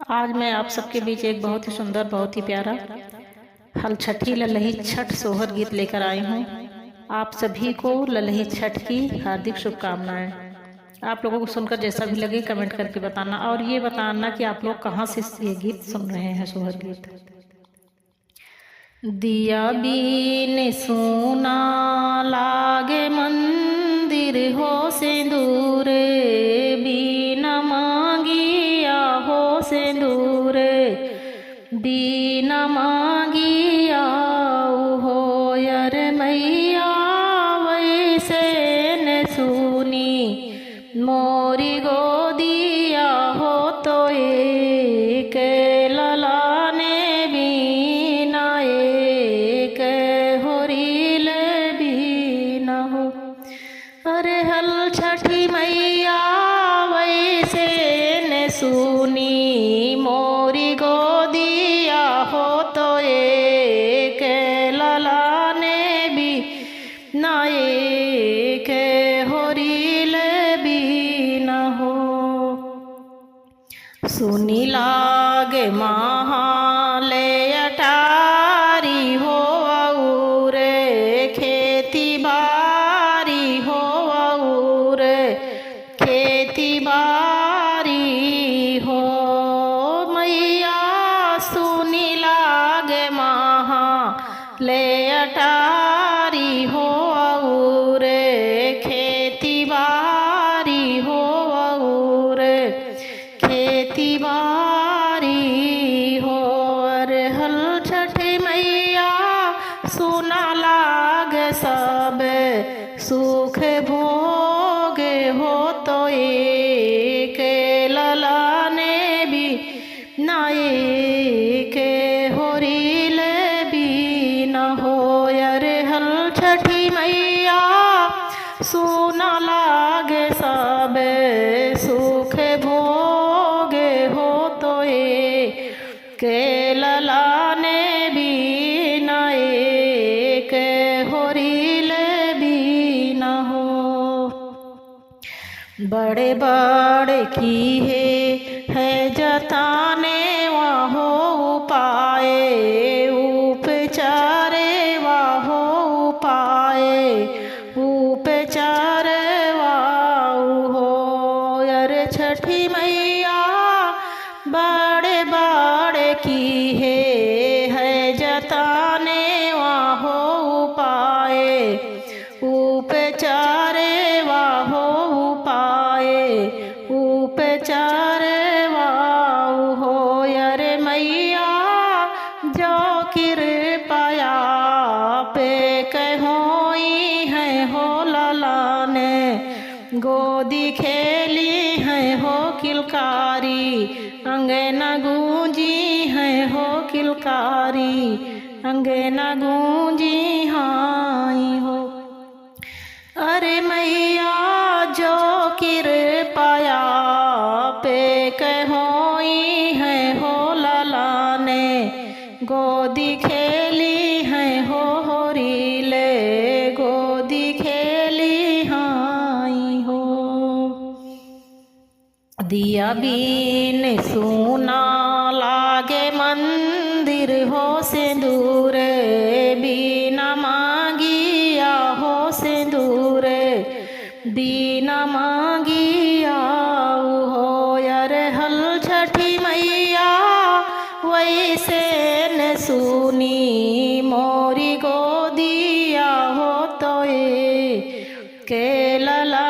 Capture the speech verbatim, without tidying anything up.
आज मैं आप सबके बीच एक बहुत ही सुंदर, बहुत ही प्यारा हलछठी ललही छठ सोहर गीत लेकर आई हूँ। आप सभी को ललही छठ की हार्दिक शुभकामनाएं। आप लोगों को सुनकर जैसा भी लगे, कमेंट करके बताना, और ये बताना कि आप लोग कहाँ से ये गीत सुन रहे हैं, सोहर गीत। दिया बीन सूना लागे मंदिर हो सिंदूर, बीन मांगिया हो सिंदूर, बीन मांगिया हो यार मैया, वैसे न सूनी मोरी गोदिया हो तो एक ललाने बीना, एक होरिल बीना हो। अरे हलछठी मैया वैसे न सूनी मोरी गोदिया हो तो एक ललाने बीना, एक होरिल बीना हो। सुनी लागे महाले अटारी हो और खेती बारी हो और खेती बारी हो। मैया सुनी लागे महाले अटारी हो और खेती बारी हो और खेती बारी हो। अरे हलछठी मैया सुना लाग सब सुख भोग हो तो एक ललाने बीना, एक होरिल बीना हो। अरे हलछठी मैया सुना लाग सब सुख भोग हो तो एक ललाने बीना, एक होरिल बीना हो। बड़े बड़े किहे है जतनवा हो उपाय, उपचारवा हो उपाय, उपचारवा हो। अरे छठी मैया बड़े बड़े किहे है जतनवा हो उपाय, उपचारवा हो उपाय, उपचारवा हो। अरे मैया जो कृपया पे कहोई है हो ललाने, गोदी खेली है हो किलकारी, अंगना गूंजी है हो किलकारी, अंगना गूंजी हाई हो। अरे मैया जो कृपया पे कहोई है हो ललाने, गोदी खेली है हो होरिले, गोदी खेली हाई हो। दिया बीन सूना लागे मंदिर हो सिंदूर, बीना मांगिया हो सिंदूर, बीना मांगिया हो। अरे हलछठी मैया वैसे न सूनी मोरी गोदिया हो तो एक लला